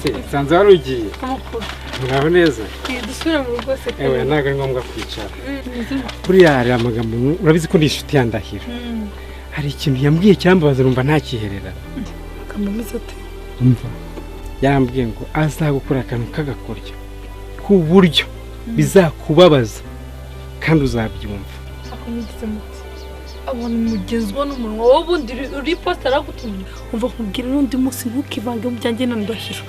Se sanze wari ugiye. Muraho neza. Dusubire mu rugo se. Ewe ntabwo ari ngombwa kwicara. Buriya hari amagambo urabizi ko ndi inshuti ya Ndahiro. Hari ikintu yambwiye cyambabaza numva ntakiherera. Amagambo ameze ate? Umva. Yarambwiye ngo azagukora akantu k'agakoryo ku buryo bizakubabaza kandi uzabyumva. Akomeze muti. Abona umugezwa n'umunwa wowe ubundi uri posta aragutumye. Umva nkubwira n'undi munsi ntukivange mu byanjye na Ndahiro.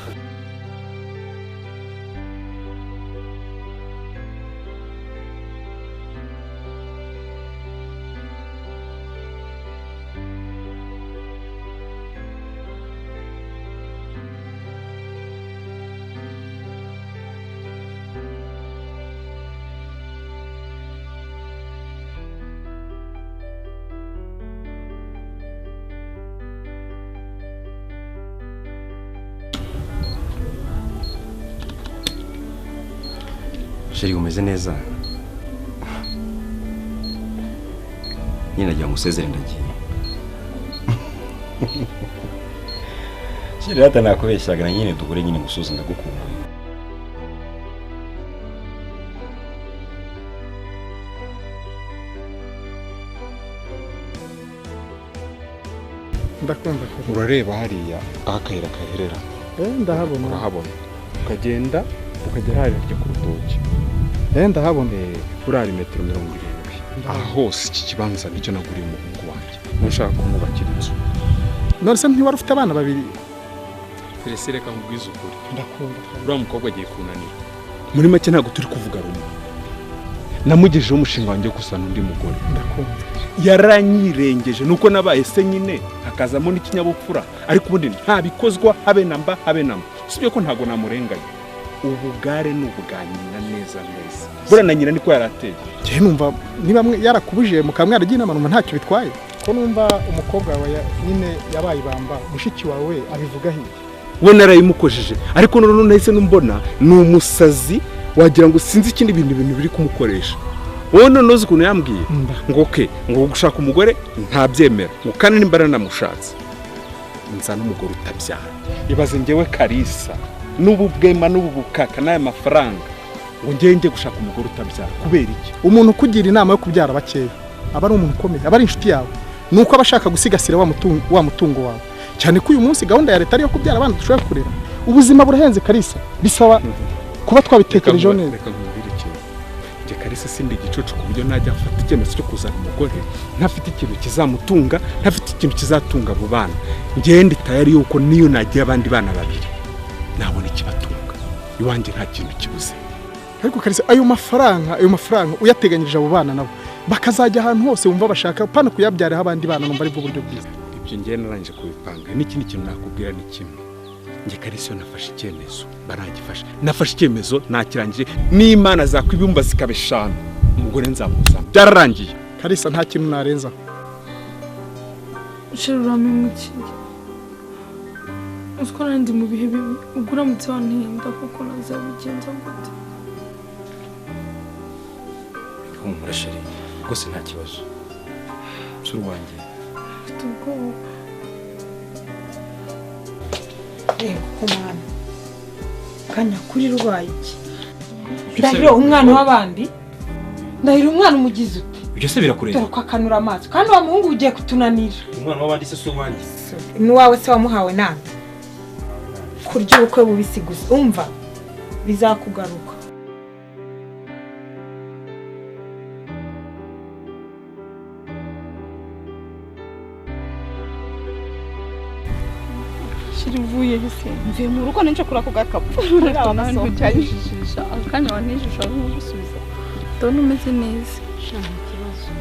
Sheri umeze neza. Nyine nagira ngo usezere ndagiye. Sheri rata nakubeshyaga na nyine dukore nyine gusuza ndagukumbuye. Ndakumva. Urareba hariya aho akayira kaherera. Ndahabona. Urahabona. Ukagenda ukagera hariya ryo ku rutoki. Ndahabona. Urari metero 70. Aha hose iki kibanza nicyo naguriye umuhungu wanjye. Nshaka kumwubakira inzu. None se ntiwari ufite abana babiri? Felisi reka nkubwize ukuri. Ndakumva. Uriya mukobwa agiye kunanira. Muri make ntabwo turi kuvuga rumwe. Namugejejeho umushinga wanjye wo gusana undi mugore. Ndakumva. Yaranyirengeje nuko nabaye se nyine hakazamo n'ikinyabupfura ariko ubundi ntabikozwa habe namba habe namba. Sibyo ko ntago namurenganya. Ubugare n'ubwa nyina neza neza. Bura na nyina niko yarateye. Njye numva niba yarakubujije mukamwaragiye inama numva ntacyo bitwaye. Ko numva umukobwa wawe nyine yabaye ibamba mushiki wawe abivuga hirya. We narayimukojeje ariko none nahise numbona ni umusazi wagira ngo sinzi ikindi bintu biri kumukoresha. Wowe none uzi ukuntu yambwiye ngo okay ngo gushaka umugore ntabyemera ngo kandi nimbara namushatse nza n'umugore utabyara. Ibaze njyewe Kalisa n'ubu bwema n'ubu bukaka n'aya mafaranga ngo njye gushaka umugore utabyara kubera iki? Umuntu ukugira inama yo kubyara bakeya aba ari umuntu ukomeye, aba ari inshuti yawe, nuko aba ashaka gusigasira wa mutungo wawe. Cyane ko uyu munsi gahunda ya leta ari yo kubyara abana dushobora kurera. Ubuzima burahenze Kalisa, bisaba kuba twabitekerejeho neza. Reka nkubwire ikintu. Njye Kalisa sindi igicucu ku buryo najya mfata icyemezo cyo kuzana umugore ntafite ikintu kizamutunga, ntafite ikintu kizatunga abo bana. Njye ndi tayari yuko niyo nagira abandi bana babiri nabona ikibatunga. Iwanjye nta kintu kibuze. Ariko Kalisa ayo mafaranga uyateganyirije abo bana nabo bakazajya ahantu hose wumva bashaka pana kuyabyaraho abandi bana numva ari bwo buryo bwiza. Ibyo ngiye narangije kubipanga. N'ikindi kintu nakubwira ni kimwe. Njye Kalisa nafashe icyemezo, baragifashe. Nafashe icyemezo nakirangije n'Imana zakwibumba zikaba 5 umugore nzamuzana. Byararangiye. Kalisa nta kintu narenzaho. Sheri urampemukiye. Uziko nandi mu bihe bibi ubwo uramutse wantinda kuko nazabigenza gute? Humura Sheri rwose nta kibazo. Sura wanjye. Mfite ubwoba. Kumana kanya kuri rwaye iki? Ndahiro umwana w'abandi, Ndahiro umwana umugize ute? Ibyo se birakureba? Dore ko akanura amaso kandi wa muhungu ugiye kutunanira. Umwana w'abandi se si uwanjye? N'uwawe se wamuhawe nande? Kurya ubukwe bubisi gusa umva bizakugaruka. Uvuye hese mvuye mu rugo ninje kura kugakapu ntujyajijisha akanya wanijisha gusubiza ndabona umeze neza. Nta kibazo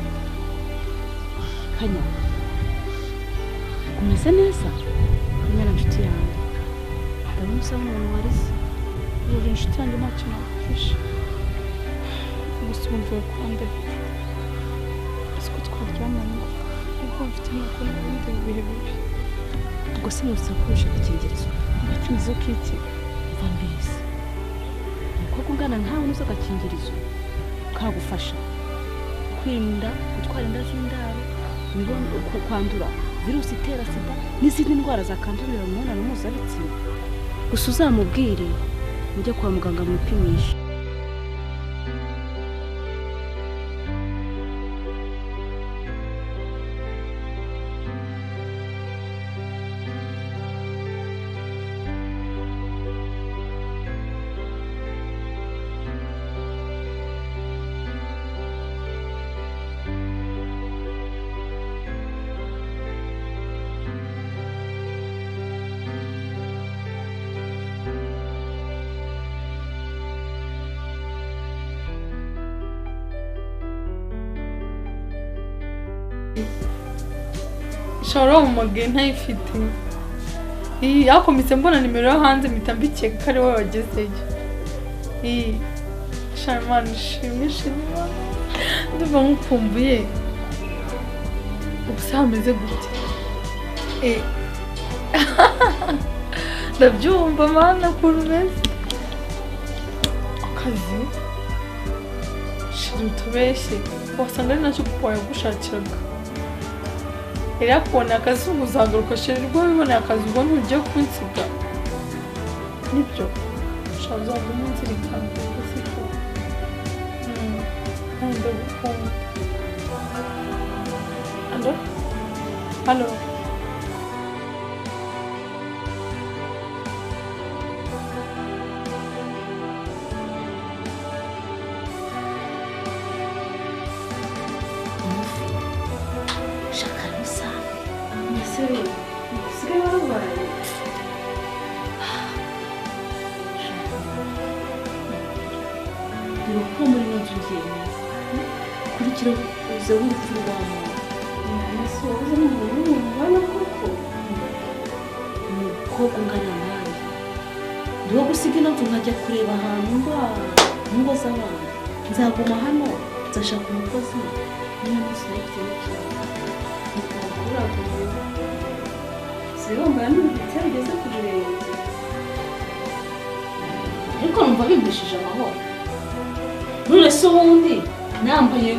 kanya umeze neza kanya na nshuti yanjye ndabona usa n'umuntu warize uri inshuti yanjye nta kintu nagufasha gusa ubu mvuye kwa Ndahiro siko twaryamanye ubwo mfite nuko n'ibindi bihe bibi. Ubwo se nubuse gukoresha agakingirizo? Agakingirizo k'iki? Mva mbese umukobwa ungana nkawe nuzi agakingirizo kagufasha kwirinda gutwara inda z'indaro, kwandura virusi itera sida n'izindi ndwara zakandurira mu mibonano mpuzabitsina. Gusa uzamubwire mujye kwa muganga mwipimishe. Shora umugeni ntayifite. Iyi yakomitse mbona nimero yo hanze mpita mbikeka ko ari wowe wagezeyo. Iyi Sharman shimwe shimwe. Ndumva nkukumbuye. Ubuse hameze gute? Ndabyumva mana ukuntu umeze. Akazi? Shira utubeshye. Wasanga ari nacyo papa yagushakiraga. Yari yakuboneye akazi ngo uzagaruka shira rwo wiboneye akazi ubwo ntugiye kunsiga. Nibyo. Shira uzaguma unzirikana siko. Ndagukunda. Allo? Allo? Umukobwa ungana nanjye ndiwo gusiga ino nzu nkajya kureba ahantu mba mu ngo z'abandi nzaguma hano nzashaka umukozi niba nzi nafite n'ikintu Sibomba n'ibiti bigeze ku birenge ariko numva bimbishije amahoro none se ubundi nambaye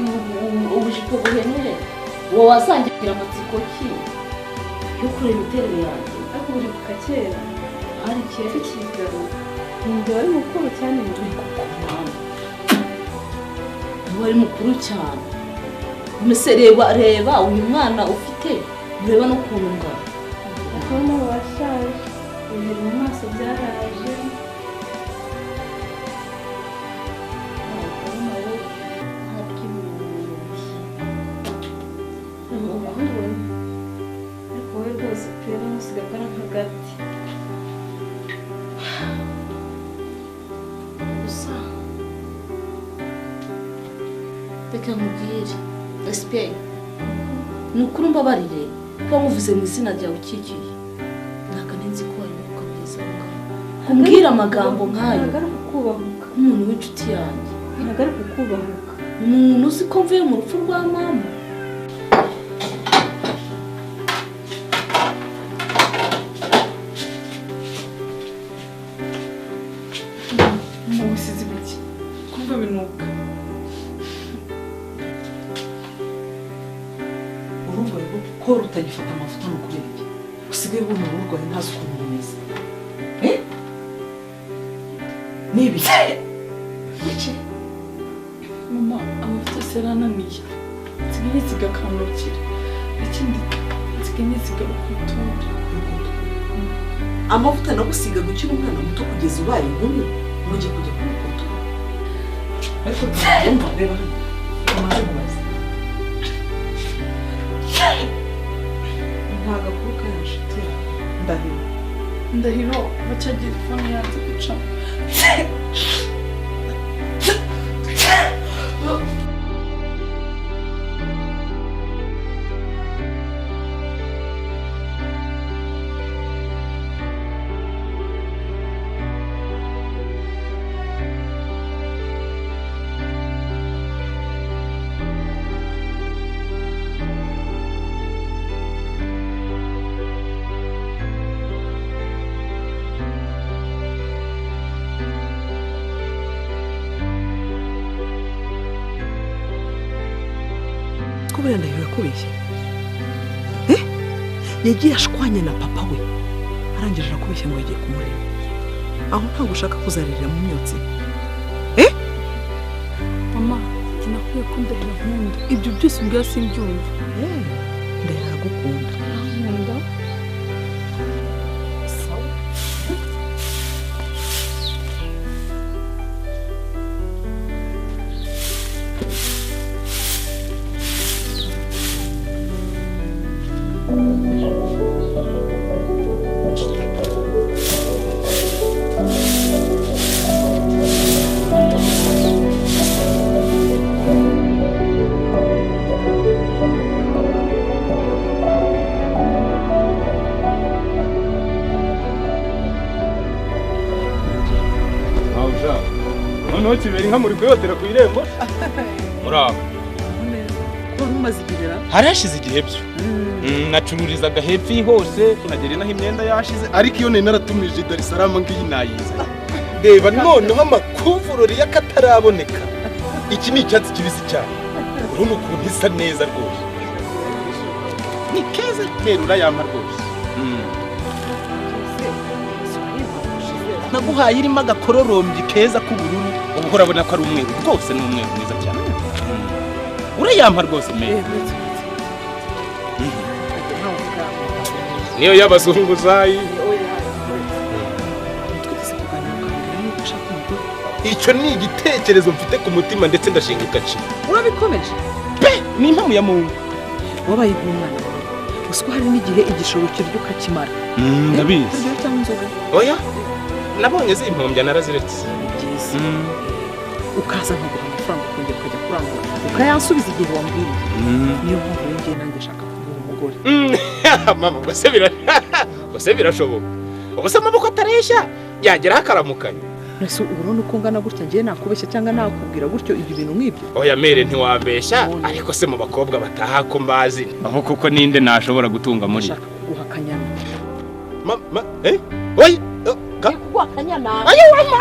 ubujipo buhenuye uwo wazangira amatsiko ki yo kureba imiterere yanjye ariko uribuka kera hari kera tukigana ninde wari mukuru cyane ni wari mukuru cyane mbese reba reba uyu mwana ufite ureba no kurungana akabona washaje ibintu mu maso byaraje ariko wowe rwose ureba ntusigaye ungana nk'agati gusa reka nkubwire esipe ni ukuri mbabarire kuba nkuvuze mu izina ryawe ukikiye ntabwo nzi ko warimo ukabugeza aho ngaho kumbwira amagambo nk'ayo ntabwo ari ukukubahuka nk'umuntu w'inshuti yanjye ntabwo ari ukukubahuka umuntu uzi ko mvuye mu rupfu rwa mama Ubusizi buke kumva binuka urumva rero ko rutagifata amavuta ni ukubera iki usigaye ubona uruhu rwawe ntazi ukuntu rumeze ni ibiki iki mama amavuta se yarananiye nsigaye nisiga akanukira ikindi nsigaye nisiga urukutura amavuta nagusiga gukira umwana muto kugeza ubaye inkumi ngo ujye kujya kumukotora ariko ntabwo reba hano umaze mubaze nta gakuru ka nshuti yawe ndahiro ndahiro bacyagiye telefone yanze gucamo ko buriya ndahiro yakubeshye yagiye ashwanye na papa we arangije arakubeshya ngo yagiye kumureba Aho ntabwo ushaka kuzaririra mu myotsi? Mama, njye nakwiye ko Ndahiro ankunda. Ibyo byose umbwira simbyumva. Ndahiro aragukunda. Ankunda. Sawa. Noneho kibera inka muri kuyotera ku irembo. Muraho. Wari umaze igihe ra? Hari hashize igihe byo. Nacururizaga hepfo hose, nagera inaho imyenda yashize, ariko iyo nari naratumije Dar es Salaam ngiyi nayiza. Reba noneho amakuvurori y'akataraboneka. Iki ni icyatsi kibisi cyane. Urabona ukuntu isa neza rwose. Ni keza terura yampa rwose. Naguhaye irimo agakororombyi keza k'ubururu, ubu urabona ko ari umweru rwose, ni umweru mwiza cyane. Urayampa rwose mere. Niyo y'abazunguzayi. Icyo ni igitekerezo mfite ku mutima ndetse ndashinga igaci. Urabikomeje? Pe, ni impamo ya Mungu. Wabaye nk'umwana wawe. Uzi ko hari n'igihe igishoro kirya ukakimara. Ndabizi. Uryoha cyangwa inzoga? Oya. Nabonye zimpombya naraziretse. Ni byiza. Ukaza nkaguha amafaranga ukongera ukajya kurangura. Ukayansubiza igihe wambwiriye. Niyo mpamvu rero ngiye nanjye nshaka kuguha umugore. Mama, ubwo birashoboka. Ubwo se amaboko atareshya yageraho akaramukanya. Nese urabona uko ngana gutya ngiye nakubeshya cyangwa nakubwira gutyo ibyo bintu nk'ibyo? Oya mere ntiwambeshya, ariko se mu bakobwa bataha ko mbazi. Aho kuko ninde nashobora gutunga muri? Nshaka kuguha akanyana. Mama, eh? Oya, Kuguha akanyana. Ayo, mama.